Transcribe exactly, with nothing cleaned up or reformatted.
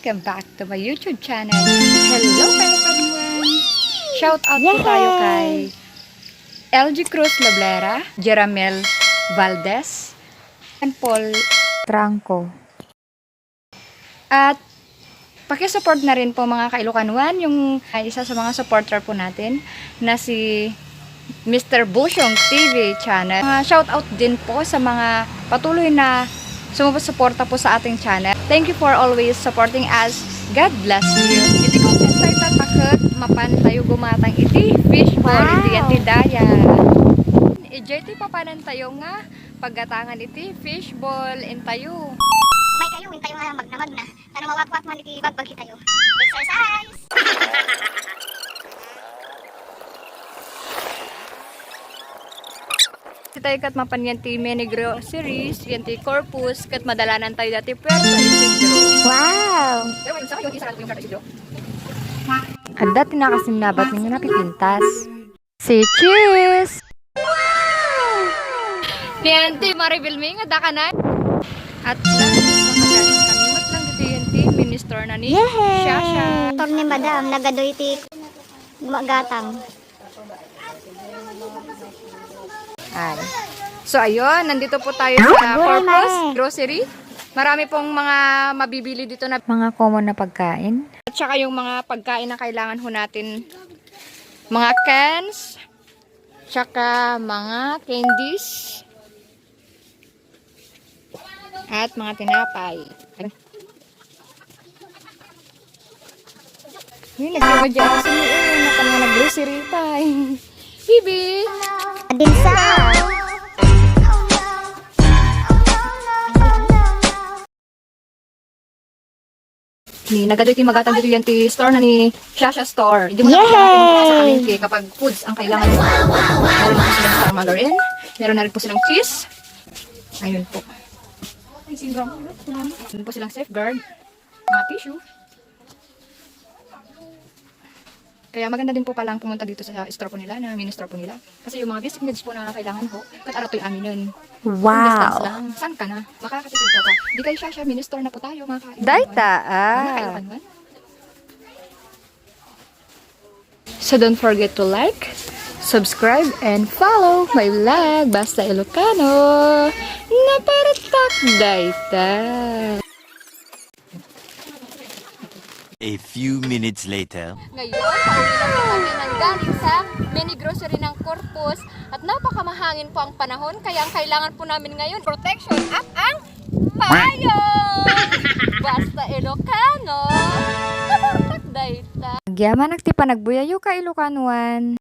Welcome back to my YouTube channel. Hello, Kalukanuan! Shout out po tayo kay L G Cruz Loblera, Jeramel Valdez, and Paul Trangco. At pakisupport na rin po, mga Kailokanuan, yung, ah, isa sa mga supporter po natin na si Mister Busyong T V Channel. Mga shout out din po sa mga patuloy na sumusuporta po sa ating channel. Thank you for always supporting us. God bless you. Iti ko excited, takot mapan tayo gumatang iti fishball. Wow. Iti yan ti daya. Ijay ti papanan tayo nga paggatangan iti fishball. Intayo. May kayo, intayo nga magna-magna. Ano, mawakwak man iti bagbagi tayo. Exercise! Iti tayo ket mapan yan ti mini groceries, yan ti Corpus, ket madalanan tayo dati Puerto Isidro. Wow! Pero ngayon, sa ngayon, isa lang po yung Puerto Isidro. Adda ti nakasinnabat nga napipintas. Si Cheese! Ni Auntie Maribel May nga dakanan. At lang, nakagaling kami. Mat lang dito yung team minister na ni Yehey! Shasha. Tor ni Madam, nagadoy ti gumagatang. Ay. So, ayun, nandito po tayo sa Corpus Grocery. Marami pong mga mabibili dito na mga common na pagkain. At saka yung mga pagkain na kailangan ho natin, mga cans, tsaka mga candies, at mga tinapay. Uy, nagkabadya ako sa mga, eh, naka-, mga nag-grocery tayo. Bibi! Adinsa! Ni, nagadoy ti magatang dito yan ti store na ni Shasha Store. Hindi mo na kailangan pumunta sa palengke kapag foods ang kailangan mo. Meron po silang star margarine, meron na rin po silang cheese. Ayun po. Meron po silang safeguard, mga tissue. Kaya maganda din po palang pumunta dito sa store po nila, na mini store po nila. Kasi yung mga basic needs po na kailangan po, kat-, aratoy aminen. Wow. Distance lang. Saan ka na? Makakatipid ka pa. Di kayo siya, siya, mini store na po tayo, mga kaibigan. Dayta, ah. Mga kaibigan. So don't forget to like, subscribe, and follow my vlog. Basta Ilocano. Na para tak dayta. A few minutes later. Ngayon, pauwi na po kami nanggaling sa mini grocery ng Corpus at napakamahangin po ang panahon, kaya ang kailangan po namin ngayon, protection at ang payong! Basta Ilocano, kabartak dayta. Agyamanak ti panagbuyayo, ka Ilocanuan.